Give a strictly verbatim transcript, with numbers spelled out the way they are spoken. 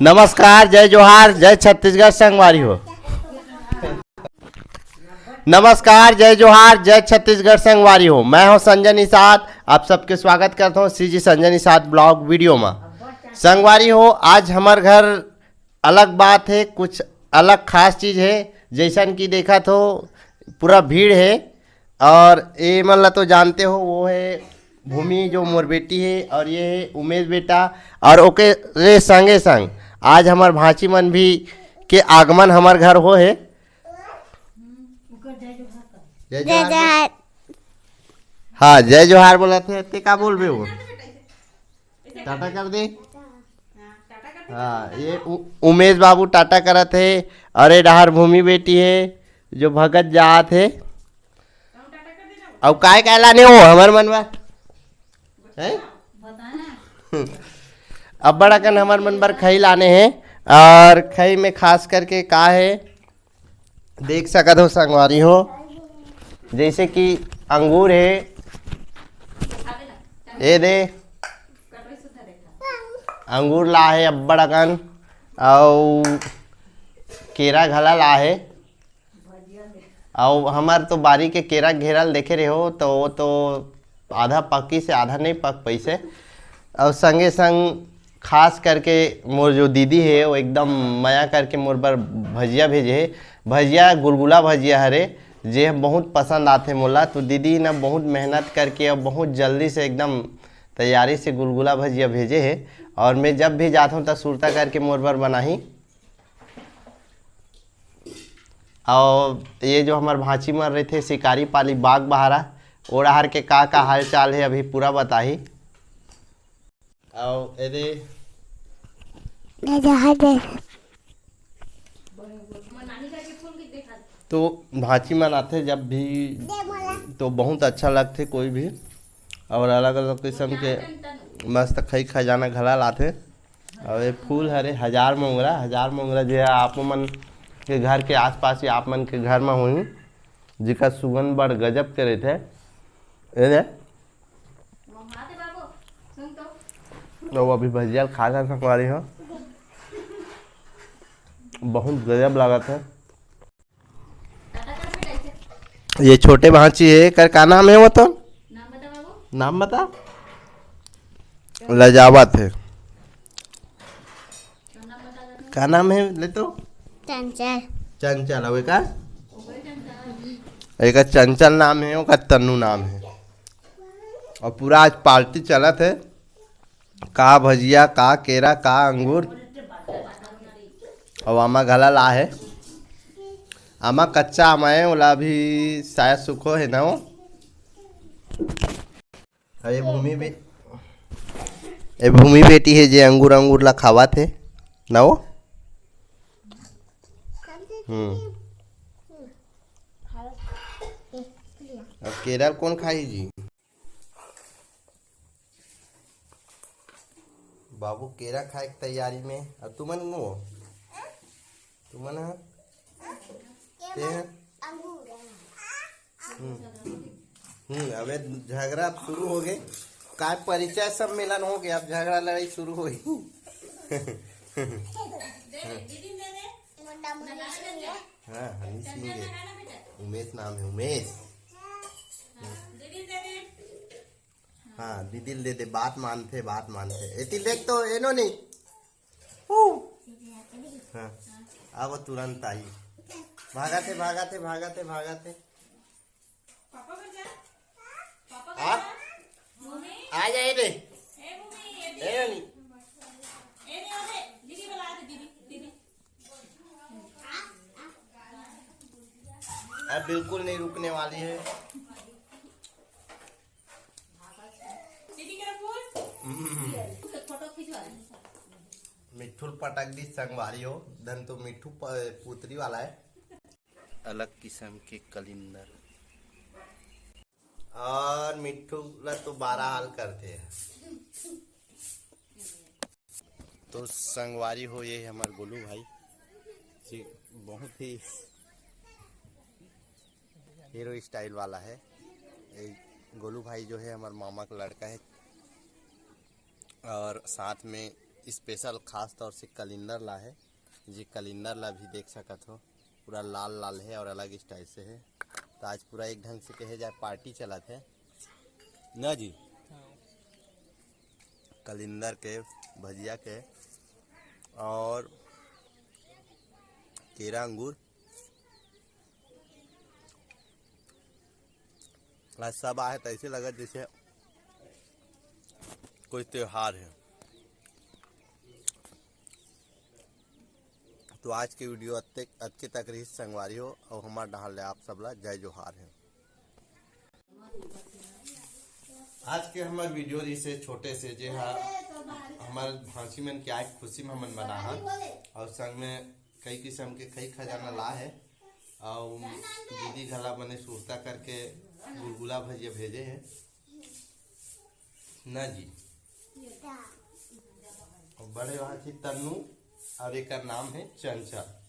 नमस्कार, जय जोहार, जय छत्तीसगढ़ संगवारी हो। नमस्कार, जय जोहार, जय छत्तीसगढ़ संगवारी हो। मैं हूं संजय निषाद, आप सबके स्वागत करता हूं CG Sanjay Nishad blog video में। संगवारी हो, आज हमर घर अलग बात है, कुछ अलग खास चीज है। जैसन कि देखत हो, पूरा भीड़ है और ये मन ला तो जानते हो, वो है भूमि जो मोर बेटी है और ये है उमेश बेटा। और ओकरे संगे संग आज हमर भांची मन भी के आगमन हमर घर हो है। जय जय जोहार। जोहार। हाँ, जय जोहार बोलत है, ते का बोलबे वो? टाटा कर दे। हाँ, ये उ-, उमेश बाबू टाटा करत है। अरे, डहार भूमि बेटी है जो भगत जात है। अउ काय काय लाने हो हमर मन बर? हैं? अब्बड़ अकन हमर मन बर खई लाने हैं। और खई में खास करके का है, देख सकत हो संगवारी हो, जैसे कि अंगूर है, ये दे, अंगूर ला है अब्बड़ अकन, अउ केरा घला ला है। अउ हमर तो बारी के केरा घेरल देखे रहे हो, तो वो तो आधा पकी से आधा नहीं पक पैसे। अउ संगे संग खास करके मोर जो दीदी है, वो एकदम मया करके मोर बर भजिया भेजे है। भजिया गुलगुला भजिया हरे, जे बहुत पसंद आथे मोला। तो दीदी न बहुत मेहनत करके और बहुत जल्दी से एकदम तैयारी से गुलगुला भजिया भेजे है। और मैं जब भी जाता हूँ, तब सुरता करके मोर बर बनाही। और ये जो हमर भांची मन रहिथे शिकारी पाली बाग बहारा, ओ डहार के का का हाल चाल है, अभी पूरा बताही। और एदे तो भांची मन आथे जब भी, तो बहुत अच्छा लगथे कोई भी। और अलग अलग किस्म के मस्त खई खजाना घला लाथे। और ये फूल हरे हजार मोंगरा, हजार मोंगरा जे आप मन के घर के आसपास या आप मन के घर में होही, जिका सुगंध बड़ गजब के रहिथे। ये दे। वो अभी भजिया खा था संगवारी हो, बहुत गजब लागत है। ये छोटे भांची है, कर का नाम है वो तो? नाम बता। लजावत है। का नाम है ले तो? चंचल। चंचल, अउ एकर? एकर चंचल नाम है, ओकर तन्नू नाम है। और पूरा आज पार्टी चलत है, का भजिया, का केरा, का अंगूर। और आमा घला ला है, आमा कच्चा आमा है, ओला अभी शायद सुखो है ना वो। अरे भूमि बे-, ए भूमि बेटी है जे अंगूर, अंगूर ला खावत है ना वो। हम्म। अब केरा ल कौन खाही जी? बाबू केरा खाए के तैयारी में। अब तुमन नो, तुमन ह? ते ह? हम्म। हम्म, अबे झगड़ा अब शुरू हो गए। काय परिचय सम्मेलन हो गया, अब झगड़ा लड़ाई शुरू हो गई। हाँ, हनी सिंह है। उमेश नाम है, उमेश। हाँ, दीदी ल दे दे, बात मानथे, बात मानथे। एती देख तो, एनो नहीं। ऊ। हाँ, अब तुरंत आई। भागत हे, भागत हे, भागत हे, भागत हे। पापा घर जा। पापा घर आ? जा। भूमि। आ जाए रे। ए भूमि, ये दीदी। ए रानी। ए नहीं, अरे, दीदी बुला दे, दीदी, दीदी। अब बिल्कुल नहीं रुकने वाली है। दीदी के फूल। हम्म। फोटो खिंचवा। मिट्ठू ल पटक दी संगवारी हो, धन तो मिट्ठू प-, पुतरी वाला है। अलग किस्म के कलिंदर। और मिट्ठू ला तो बारह हाल करथे। तो संगवारी हो, ये हमर गोलू भाई जी, बहुत ही हीरो स्टाइल वाला है। ये गोलू भाई जो है, हमर मामा का लड़का है। और साथ में स्पेशल खास तौर से कलिंदर ला है, जी कलिंदर ला भी देख सकत हो, पूरा लाल लाल है और अलग स्टाइल से है। तो आज पूरा एक ढंग से कहे जाए पार्टी चलत है ना जी। कलिंदर के भजिया के और केरा अंगूर आज सब आहे तो ऐसे लगत जैसे कोई त्योहार है। तो आज के वीडियो अतके तक रही संगवारी हो, और हमार डहार ले आप सबला जय जोहार है। आज के हमार वीडियो रही से छोटे से जे हा हमार भांसी मन के आज खुशी में हमन बना हन, और संग में कई किस्म के कई खजाना ला है, और दीदी घला बने सुरता करके गुलगुला भजिया भेजे है ना जी। और बड़े वहाँ थी तन्नू, और एक नाम है चंचल।